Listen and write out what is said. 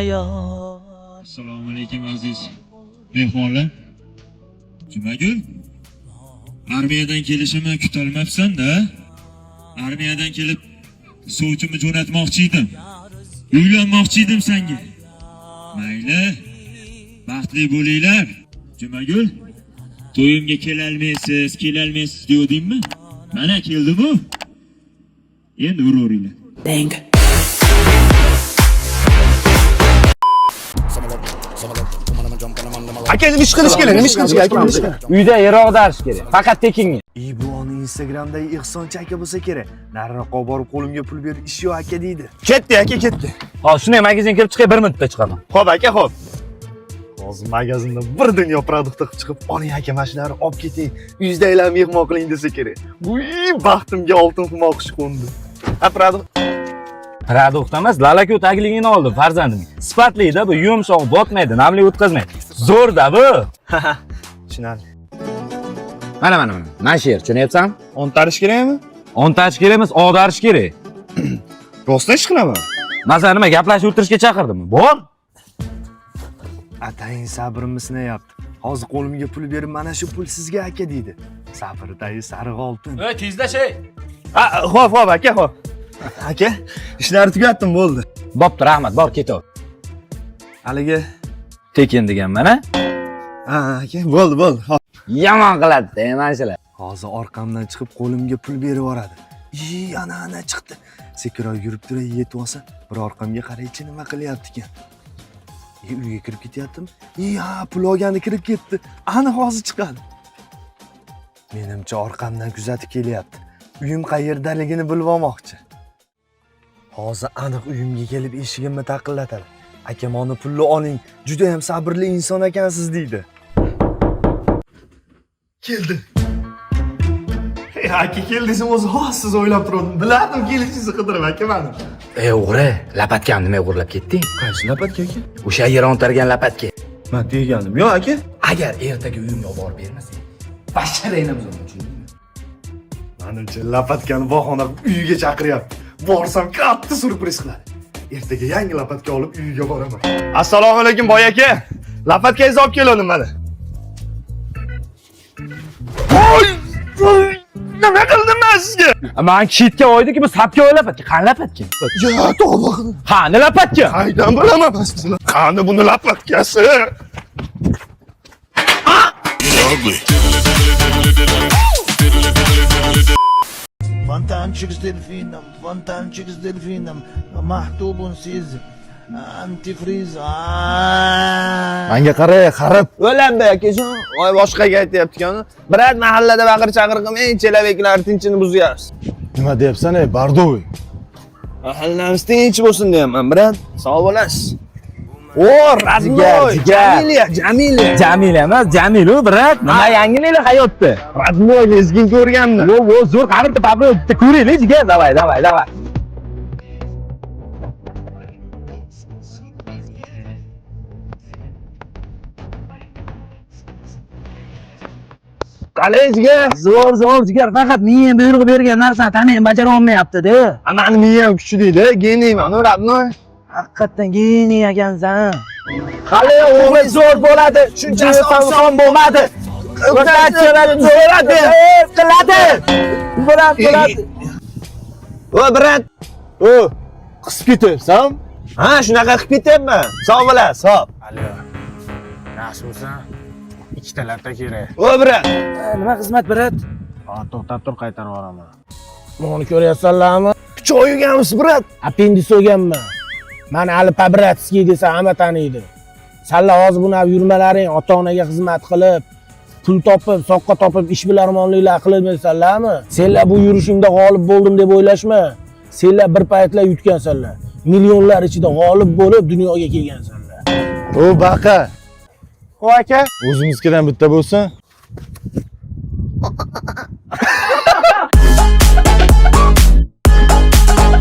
yor. Assalomu alaykum aziz mehmonlar. Jumagul, armiyadan kelishimni kutolmabsan-da. Armiyadan kelib sovchimni jo'natmoqchi edim. Uylanmoqchi edim senga. Mayli, baxtli bo'linglar. Jumagul, to'yimga kelolmaysiz, kelolmaysiz devdingmi? Mana keldim-u. Endi uraveringlar. Bang. Aka, nima ish qilish kerak? Nima ish qilish kerak? Aka, nima ish qilish? Uyda yer ag'darish kerak. Faqat tekinga. I bu oni Instagramdagi Ehsonchi aka bo'lsa kerak. Nariroqqa borib qo'limga pul berib ish yo'q aka deydi. Ketdi aka, ketdi. Hozir shunday magazinga kirib chiqay, 1 minutda chiqaman. Xo'p aka, xo'p. Hozir magazinda bir dunyo produkt qilib chiqib, oling aka, mana shularni olib keting. Uyingizdagilarni mehmon qiling desa kerak. Uy, baxtimga oltin humo qush qo'ndi. Ha, produkt Produkt emas, lalaku tagligini oldim farzandim. Sifatli-da bu, yumshoq, botmaydi, namlik o'tkazmaydi. Zo'r-da bu. Tushunarli. Mana mana mana. Mana shu yer, tushunyapsanmi? O'ntarish kerakmi? O'ntarish kerak emas, og'darish kerak. Rostdan ish qilaman. Masalan, nima gaplashib o'tirishga chaqirdimmi? Bor. Atayin sabrimni sinayapti. Hozir qo'limga pul berib, mana shu pul sizga aka deydi. Sabri tayi sariq oltin. Ey, tezlash ey. Ha, xo'p, xo'p aka, xo'p. Aka, ishlarni tugatdim, bo'ldi. Bo'pti, rahmat, bor ketaver. Haligi Tekin degan mana. Ha, aka, bo'ldi, bo'ldi. Xo'p. Yomon qiladi-da, mana shular. Hozir orqamdan chiqib qo'limga pul berib yuboradi. I, ana ana chiqdi. Sekinroq yurib turay, yetib olsa, bir orqamga qaraychi nima qilyapti ekan. E, uyga kirib ketyaptimi? I, ha, pul olgani kirib ketdi. Ana hozir chiqadi. Menimcha orqamdan kuzatib kelyapti. Uyim qayerdaligini bilib olmoqchi. Hozir aniq uyimga kelib eshigimni taqillatadi. Akam, oni pulni oling, juda ham sabrli inson ekansiz deydi. Keldi. Ey, aka keldingiz o'zi hozir siz o'ylab turdim. Bilardim kelishingizni qidirib aka mani. Ey o'g'ri, lapatkam nima o'g'irlab ketding? Qaysi lapatka aka? O'sha yer o'ntargan lapatka. Man deganim yo'q aka. Agar ertaga uyimga olib borib bermasang, basharangni buzaman, tushundingmi? Manimcha lapatkani bahona qilib uyiga chaqiryapti. Borsam katta syurpriz qiladi. Ertaga yangi lapatka olib uyiga boraman. Assalomu alaykum boy aka. Lapatkangizni olib keldim mana. Voy! Voy! Nima qildim men sizga? Man kitga oydiki, bu sapga oy lapatka. Qani lapatka? Ya, tavba qildim. Qani lapatka? Qaydan bilaman men sizni? Qani buni lapatkasi? Фонтанчик с дельфином, фонтанчик с дельфином, mahtubun siz, antifriz. Menga qara, qarab. O'landa akajon, voy boshqaga aytyapti-ku. Brat, mahallada baqir chaqir qilmang, chelabeklar tinchini buzyapsiz. Nima deyapsan ey, bardoy? Mahallamiz tinch bo'lsin deyapman, brat. Sog' bo'lasiz. O, родной, Jigar, Jamila, Jamila. Jamila emas, Jamilu, brat. Nima yangiliklar hayotda? Родной lezgin ko'rganmi? Yo, yo, zo'r, qani bitta babro bitta ko'raylik, jigar. Давай, давай, давай. Qalay jigar? Zo'r, zo'r, jigar. Faqat miyang buyruq bergan narsani tanang bajara olmayapti-da. Mani miyam kuchli-da, geniyman, родной. Haqiqatdan geniy ekansan. Hali o'g'li zo'r bo'ladi, shunchasi oson bo'lmadi. Bo'ladi, qiladi. Bo'ladi, bo'ladi. O, brat. O, qisib ketyapsan? Ha, shunaqa qilib ketyapman. Sog' bo'lasiz, hop. Alo. Yaxshimisan? Ikkita latta kerak. O, brat. Nima xizmat, brat? Ha, to'xtab tur, qaytarib yuboraman. Buni ko'ryapsanlarmi? Pichoq yeganmiz, brat. Appendis olganman. Mani hali по-братски desa hamma taniydi. Sanlar hozir buni yurmalaring, ota-onaga xizmat qilib, pul topib, soqqa topib, ishbilarmonliklar qilmaysanlarmi? Senlar bu yurishingda g'olib bo'ldim deb o'ylashma. Senlar bir paytlar yutgansanlar. Millionlar ichida g'olib bo'lib dunyoga kelgansanlar. O, baqa. O aka, O'zimizkidan bitta bo'lsin.